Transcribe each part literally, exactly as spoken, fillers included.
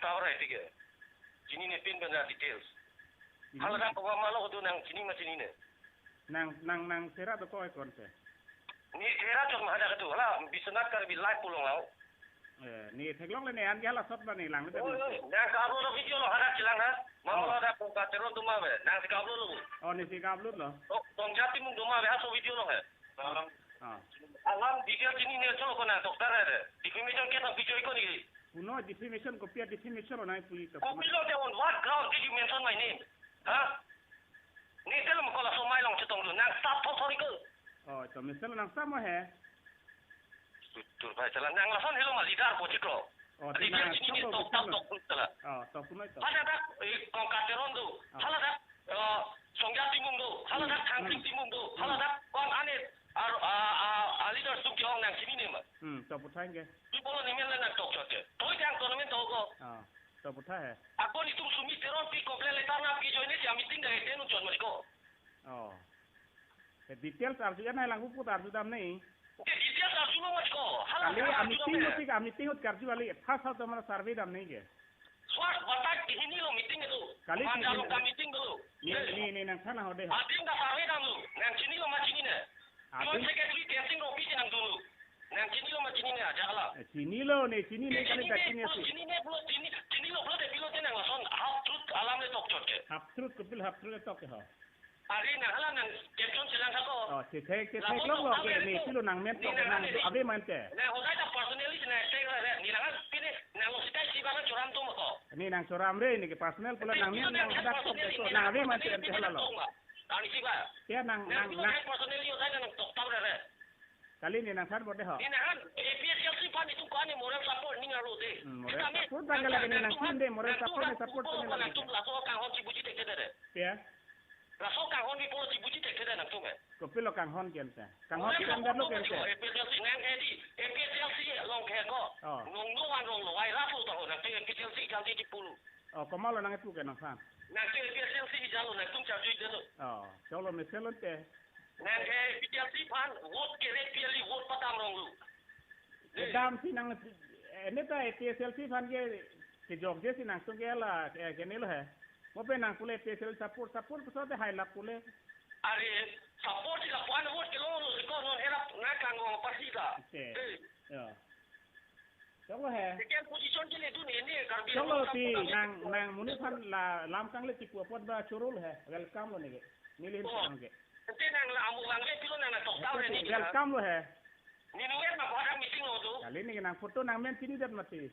Tawar hai tiga. Chinine pinpen ra details. Haladak koma malo do nang chini ma chinine. Nang, nang, nang sera do ko ekon se. Ne sera chot ma hadak do. Hala Biswanath Karbi live pulong lao. Eh, ne theklongle ne an ke hala sot ba ne lang le. Oi, oi, nang ka-upload lo video lo hadak chelang ha. Mama lo hadak Kongka Teron doma ave. Nang si ka-upload lo. Oh, ne si ka-upload lo. Oh, Songja Timung doma ave, halaso video lo he. Ah. Alam video chinine cholo ko nang toktar hai re. Defamation case nang pichoi ko ne. Puno defamation, kopi a-defamation lo nang puli to. Kopi lo te, on what ground did you mention my name? Ha? Ne tel mo ko laso mai along chetong do. Nang stop thor thor ko. Oh, to mesen nang stop mo he. Tur pai chala nang lason helo ma leader po chiklo. Oh, leader nang chini ni choklo tok tam betul lo. Tok pun chala. Oh, tok pun tok. Haladak, eh, Kongka Teron do. Oh. Haladak, eh, Songja Timung do. Haladak, hmm, Thangting Timung do. Hmm. Haladak, Wang Anet. Ar, a, a, a leader sum ke-ong nang chinine ma. Hmm, to puthot ke. Pi pulo nemen le nang tok chot ke. Toi jang tournament to ko. Oh, to puthot he. Ako netum Sumit Teron pi complain letter nangpi join ne si a-meeting dak ete nung chot mari ko. Oh. He details arju an hai lang pu puta arju dam ne. Ke details arju lo mati ko. Hala kali arju a-meeting dam ne. Mati ka a-meeting ut karju kali. First hal to mana survey dam ne ke. First batak hini lo meeting itu. Kali manjalo hini. Ka meeting dulu. Ne, ne, ne nang than ho de. Ading ka survey dam lo. Nang chinilo ma chinine. Ading. Joint secretary testing office nang dulu. Nang chinilo ma chinine aja hala. Eh, chinilo ne, chinine kali chinine dak chini pulo, si. Chinine pulo, chini, chinilo pulo de pilo te nang lason half truth alam le tok chot ke. Half truth, kopilo half truth le tok ke ho. Ari nang hala nang caption chelang thak ko. Oh, chethek, chethek lason lo lo tok ke, ne, ne, pilo nang men tok, ne, nang nang ave mante. Nang hodai ta personally nang attack ra re, ne nang pine, nang lo sitai si ba nang choram tum ko. Ne nang choram re, ne ke personal pula nang men nang hadak tok ke, nang ave mante ante hala lo. Nang si ba. Ya nang, nang, nang pine nang personally hodai nang tok tam re re. Kali ne nang than bor de ho. Ne nang A P H L C aphan itum ko-an ne moral support ning arlo de. Hmm, moral support bang kali ne nang than de, moral support ne support ne nang. Nang tum laso kanghon chibuji tek de de. Ya. Laso kanghon bi po chibuji tek de nang tum eh. Kopilo kanghon ke ante. Kanghon moral ke ante support lo ke ante. A P H L C nang ke di, A P H L C along ke ko. Oh. Nong no wan rong lo, wai rafu to nang tum A P H L C jang di pulu. Oh, komatlo nang itu ke nang than. Nang tum A P H L C jalo nang tum charju de lo. Oh, cholo mesen lo te. Nang ke A P H L C aphan vote ke re P L E vote padam rong lo. Kedam si nang, eh, ne ta A P H L C aphan ke, kejokje si nang sung ke la, eh, ke ne lo he. Mo pe nang pule A P H L C support, support puso te hai lap pule. Are, support si lapuan vote ke lo lo si ko non era nang kangong parsi ta. Oke. Eh. Ya. Choklo he. Second position ke le dun ini Karbi. Choklo Anglong si support nang, nang monit aphan la lam kanglit chipu apot ba chorul he. Welcome lo ne ke. Neli hin. Oh. Sang ke. Ante nang la amu lang le pilo nang na tok taw he ne ke. Welcome lo he. Ne nunget ma ko hadak meeting lo tu. Kali ne ke nang photo nang men chinidet mati.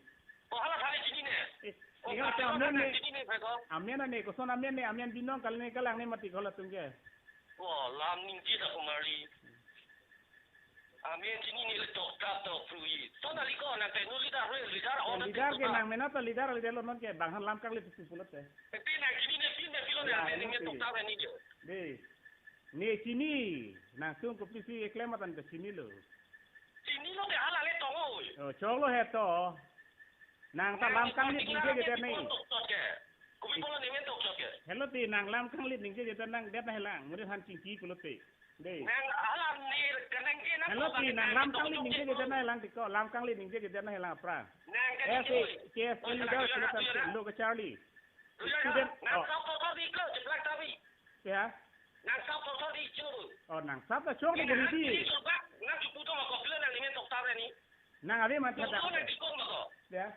Oh, hala thani chinine. Eh, oh, ingat kali ke amen nang ne. Chinine phe ko. Amen ne, koson amen ne, amen binong kali ne kalang ne mati ko latum ke. Oh, lam ningje ta kumari. Amen chinine le tok tap tok phrui. To na liko nang te nu leader ru leader on. Leader ke nang mena to leader leader lo non ke bang han lam kanglit pulo te. Te nang chinine pin de pilo nang te ne tok tap ni ke. De. Ne chini nang sung kopisi eklem atan te chinilo. Chinilo te hala le tong oi. Oh, choklo he to. Nang ta lam kanglit ningje jedet ne. Kopi pulo ne men tok chot ke. Helo te nang lam kanglit ningje jedet nang det na helang. Mure han chingki pulo te. De. Nang hala ne kanang ke nang. Helo te nang lam kanglit ningje jedet na helang tiko. Lam kanglit ningje jedet na helang apra. Nang ke. Eh, si, ke, si, leader, leader, lo ke Charlie. Student, nang oh. Sap tok di ko, jeplak tabi. Ya. Nang sap tok di churu. Oh, nang sap ta chok de guri di. Nang chupu to ma ko pila nang ne men tok tap ni. Nang ave man thada. Nang tikong ma ko. Ya.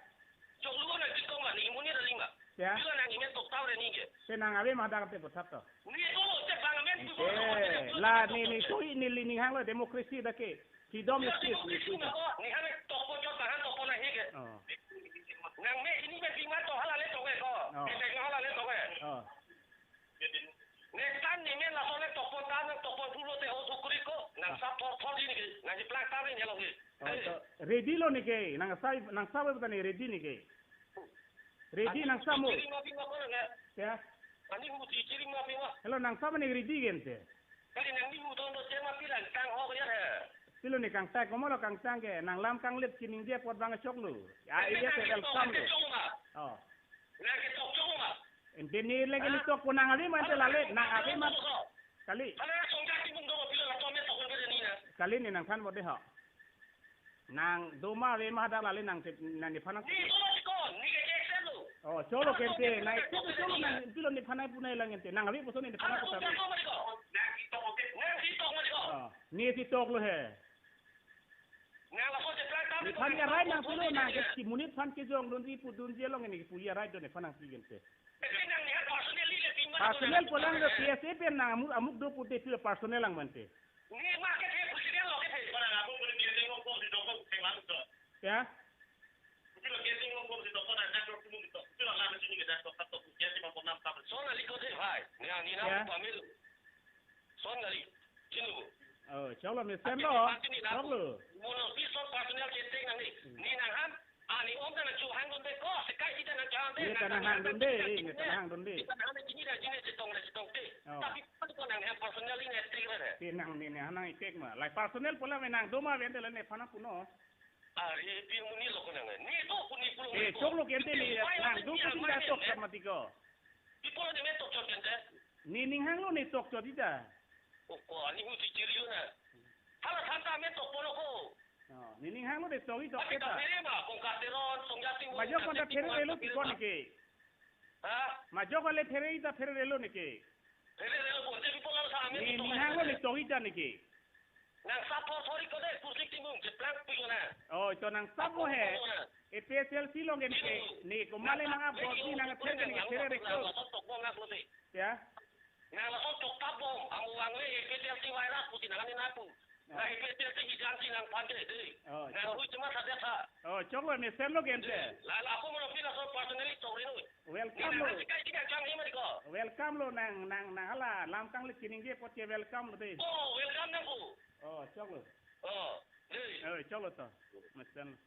Chok lu nang tikong ma ni muni da lima. Ya. Pila nang ne men tok tap ni ke. Te nang ave man thada te ko thap to. Ni to te bang men tu ko. Eh, la ni ni sui ni li ni hang lo democracy da ke. Freedom of speech ni sui. Ni hang tok po jot hang tok po na he ke. Oh. Nang me ini me pima to hala le tok e ko. Oh. Ke hala le tok e. Oh. Netan ni men lason le tokpon ta nang tokpon pulo te o sukri ko nang sap thor thor di ni ke nang jeplak ta ni lo ke. Oh, to ready lo ni ke nang sai nang sai ba ni ready ni ke. Ready nang samo. Chiri ma pi ma ko nang. Ya. Ani hu chiri ma pi ma. Hello nang sama ni ready gen te. Kali nang ni hu ton do chema pi lang tang ho ya he. Pilo ni kang tai komo lo kang tang ke nang lam kanglit chiningje apot bang choklo. Ya iya te welcome lo. Oh. Nang ke tok chok ma. Ente ni lagi ni tok ko nang ave man te lale, nang ave man. Kali. Hala Songja Timung do pilo la tome tok ko ni na. Kali ni nang than bor de ho. Nang doma ave ma hadak lale nang te, nang ni phanak. Ni doma si ko, ni ke ke sen lo. Choklo kente, nang choklo, choklo, nang pilo nephan nangpunoi lang kente. Nang ave puson nephan nangpuson. Nang si tok mati ko. Nang si tok mati ko. Ah, ne si toklo he. Nang laso cheplang tam. Nephan ya right nang pilo nang ke si monit aphan kejongdunji pudunji along ne pu ya right do nephan nangpi kente. Ese nang ne personally le pima. Personal pulang do P S A pen nang amuk amuk do pute pilo personal lang mante. Ne ma kethe president lo kethe. Para amuk pute P S A lo ko di dokon se lang do. Ya. Pilo P S A lo ko di dokon na dokon kumu do. Pilo la sini ke dokon satu P S A ma ponam tam. Son nangli ko de bhai. Ne ani na Ya. Pamil. Son nangli. Chinu. Oh, choklo mesen lo. Pati ni na. Choklo. Mono si son personal chatting nangli. Hmm. Ne nangham. Ani om ta nangchuhangdunde ko, sekai kita nangchuhangde, Ne ta nanghangdunde, ne ta nanghangdunde. Kita nanghang chini ra chini chetong ra chetong te. Oh. Tapi pen ko nang hem personally ne trik ra. Te nang ne ne nang itek ma. Lai personal pulang me nang do ma vente la nephan nangpunon. Are pi muni lo ko nang. Ne to puni pulo. Eh, choklo kente ne nang do putin da tok mati ko. Pi pulo ne me tokchot kente. Ne ninghanglo ne tokchot ita. O ko ani hu si chiri lo na. Hala thanta me tokponlo ko. Oh, ne ninghanglo de tok-i tok Tapi keta. Kaphere ma, kong kateron, song jating. Majok kong ta phere relo ti kon ke. Ha? Majok kong le phere ita phere relo ne ke. Phere relo kong te people ang sa amin Ne ito ninghanglo ne tok-i ta ne ke. Nang sap thor thor-i ko de, pusik timung, cheplang pi ko na. Oh, ito nang sap mo he. Ito na. A P H L C along ke ne ke. Ito. Ne ko male Nang nang sap, abot ni nang nang phere ne ke nang phere nang reko. Nang tok bom nang lo de. Ya. Nang lason toktap bom, amu wangle A P H L C virus pusi nang ani napu. Oh. Nang A P H L C hijan si nang phan de, de. Oh, Nang chok. Hui cuma saja sa. Oh, choklo mesen lo kente. La la aku mau pila so personally tok rinui. Welcome lo. Nang sekai tidak jang hima ko. Welcome lo nang nang nang hala lam kang le kining je pot ke welcome lo de. Oh, welcome nang ku. Oh, choklo. Oh, de. Oh, choklo to. Mesen.